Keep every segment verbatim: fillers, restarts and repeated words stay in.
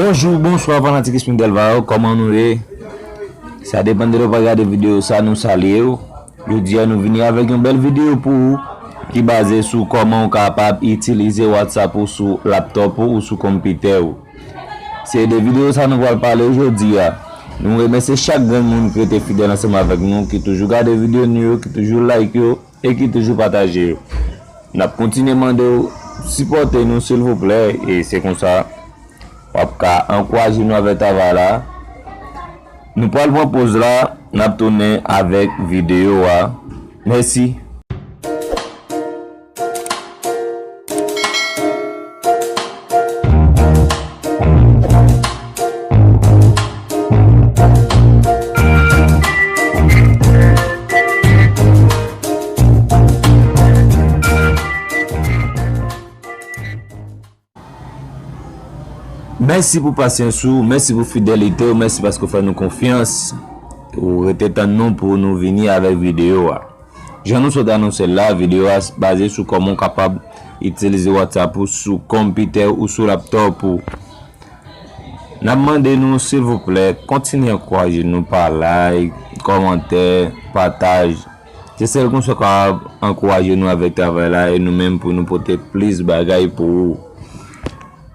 Bonjou, bonswa fanatik Espin Delva yo, kòman nou ye? Sa depann de lè w pa gade videyo sa, nou salye w. Jodi a nou vini avèk yon bèl videyo pou ou ki baze sou kòman w kapab itilize WhatsApp ou sou laptòp ou, ou sou konpitè ou. Se de videyo sa nou pral pale jodi a. Nou remèsye chak grenn moun ki rete fidèl ansanm avèk nou, ki toujou gade videyo nou yo, ki toujou like yo e ki toujou pataje yo. N ap kontinye mande w sipòte nou silvouplè, e se konsa w ap ka ankouraje nou avèk travay la. Nou pral pran poz la, n ap tounen avèk videyo a. Mèsi. Mèsi pou pasyans ou, mèsi pou fidelite w, mèsi paske w fè nou konfyans. Ou rete tann nou pou nou vini avèk videyo a. Jan nou sot anonse l la, videyo a baze sou kòman w kapab itilize WhatsApp ou sou konpitè ou sou laptòp ou. N ap mande nou, silvouplè, kontinye ankouraje nou pa like, kòmantè, pataj. Se sèl konsa w kapab ankouraje nou avèk travay la e nou menm pou nou pote plis bagay pou ou.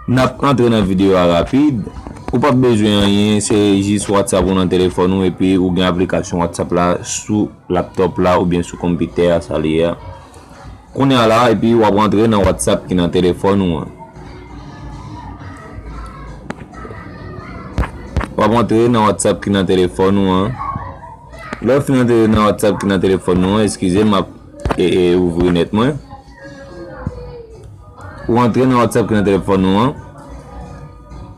N ap antre nan videyo a rapid. Ou p ap bezwen anyen, se jis WhatsApp ou nan telefòn ou epi ou gen aplikasyon WhatsApp la sou laptòp la oubyen sou konpitè a, sa li ye a. Kounye a la, epi w ap antre nan WhatsApp ki nan telefòn ou an. W ap antre nan WhatsApp ki nan telefòn ou an. Lè w fin antre nan WhatsApp ki nan telefòn ou an, eskize m, m ap e, e, ouvri nèt mwen. Ou antre nan WhatsApp ki nan telefòn ou an.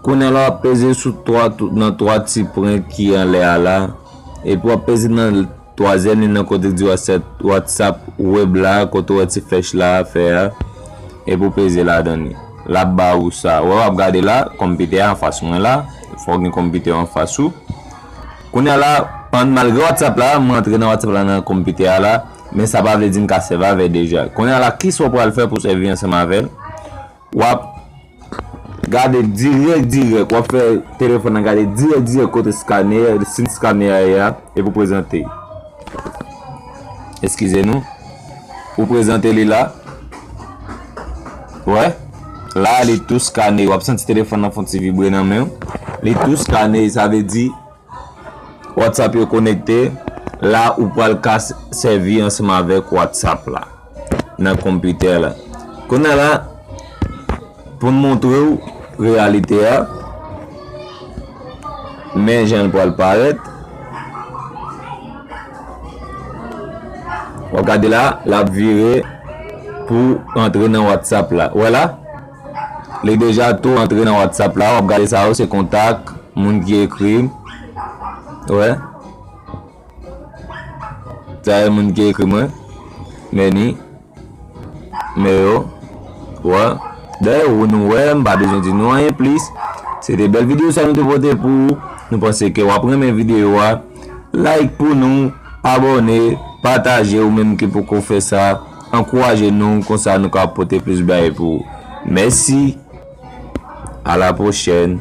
Kounye a la, w ap peze sou twa, tou- nan twa ti pwen ki anlè a la. Epi w ap peze nan twazyèm li nan kote k di WhatsApp, WhatsApp web la, kote w wè ti flèch la fè a. Epi w peze ladan li. L ap ba ou sa. Wè, w ap gade la, konpitè a anfas mwen la. Fò w gen konpitè anfas ou. Kounye a la, pann malgre WhatsApp la, mwen antre nan WhatsApp la nan konpitè a la, men sa pa vle di m ka sèvi avè l deja. Kounye a la, kisa w pral fè pou sèvi ansanm avè l? W ap gade dirèk, dirèk. W ap fè telefòn nan gade dirèk, dirèk kote skanè, sin skanè a ye a, epi w prezante. Eskize nou. Ou prezante li la. Wè. La, li tou skane. W ap santi telefòn nan fè yon ti vibre nan men w. Li tou skane, sa vle di WhatsApp yo konekte. La, ou pral ka s- sèvi ansanm avèk WhatsApp la nan konpitè la. Kounye a la, pou n montre w reyalite a, men jan l pral parèt. W ap gade la, l ap vire pou antre nan WhatsApp la. Wè la? Li deja tou antre nan WhatsApp la. W ap gade sa yo, se kontak, moun ki ekri. Wè. Sa e moun ki ekri mwen. Meni. Men yo. Wè. Dayè, ou nou wè, m pa bezwen di nou anyen plis. Se te bèl videyo sa nou te pote pou ou. Nou panse ke w ap renmen videyo a. Like pou nou, abòne, pataje ou menm ki poko fè sa. Ankouraje nou, konsa nou ka pote plis bagay pou ou. Mèsi. A la pwochèn.